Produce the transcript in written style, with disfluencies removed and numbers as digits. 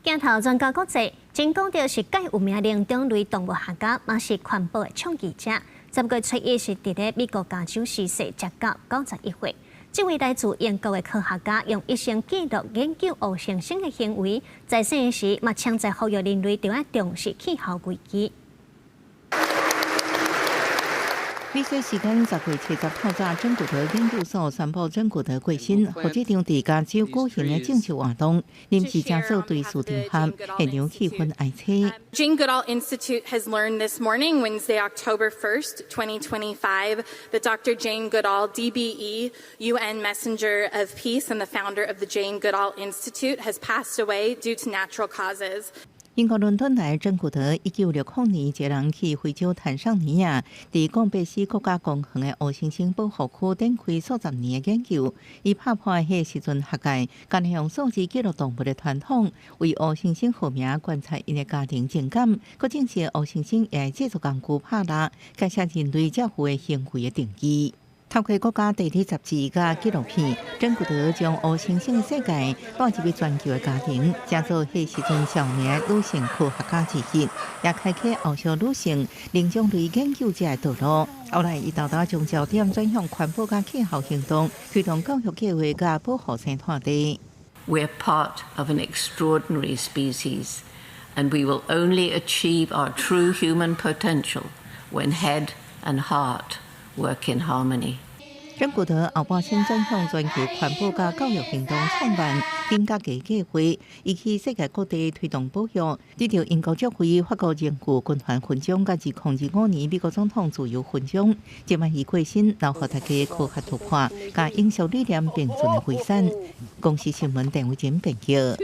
鏡頭轉到國際，珍古德是蓋有名靈長類動物學家，嘛是環保的倡議者。10月初一是佇咧美國加州逝世，才到91歲。這位來自英國的科學家，用一生記錄研究黑猩猩的行為，在世時嘛，強在呼籲人類著愛重視氣候危機。美西時間10月70透早，珍古德研究所宣布珍古德過身，予這場佇加州舉行的正式活動臨時加做對數場合，現場氣氛哀凄。 Jane Goodall Institute has learned this morning, Wednesday, October 1st, 2025, that Dr. Jane Goodall, DBE, UN Messenger of Peace and the founder of the Jane Goodall Institute, has passed away due to natural causes. 英國倫敦來珍古德，1960年一個人去非洲坦桑尼亞，佇貢貝斯國家公園的黑猩猩保護區展開數十年的研究。伊拍破彼時陣學界，干焦用數字記錄動物的傳統，為黑猩猩號名，觀察𪜶的家庭情感，閣證實黑猩猩會製作工具拍獵，改寫人類照護的行為的定義。透過國家地理雜誌佮紀錄片，珍古德將黑猩猩的世界帶入去全球的家庭，成做彼時陣著名女性科學家之一，也開啟後續女性靈長類研究者的道路。後來，伊沓沓將焦點轉向環保佮氣候行動，推動教育計劃佮保護生態地。 We're part of an extraordinary species, and we will only achieve our true human potential when head and heart work in harmony. 珍古德後半生轉向全球環保佮教育行動，創辦頂甲計計劃，伊去世界各地推動保育，得著英國爵位、法國榮譽軍團勳章，佮2025年美國總統自由勳章。這擺伊過身，留予大家科學突破佮永續理念並存的遺產。公視新聞鄧偉珍編譯。